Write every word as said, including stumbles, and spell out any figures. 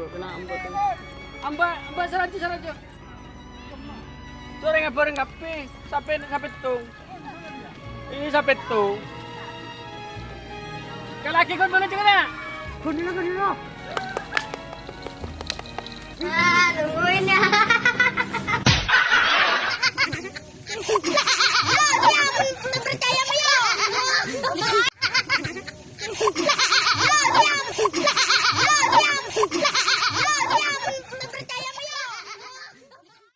Kena amba' tu. Amba', amba' saraju, saraju. Torè ngabareng kabbhi. Sapè, sapèttong. Ini sapèttong. Kalaghi kon mana juga na? Kon dulu, kon dulu.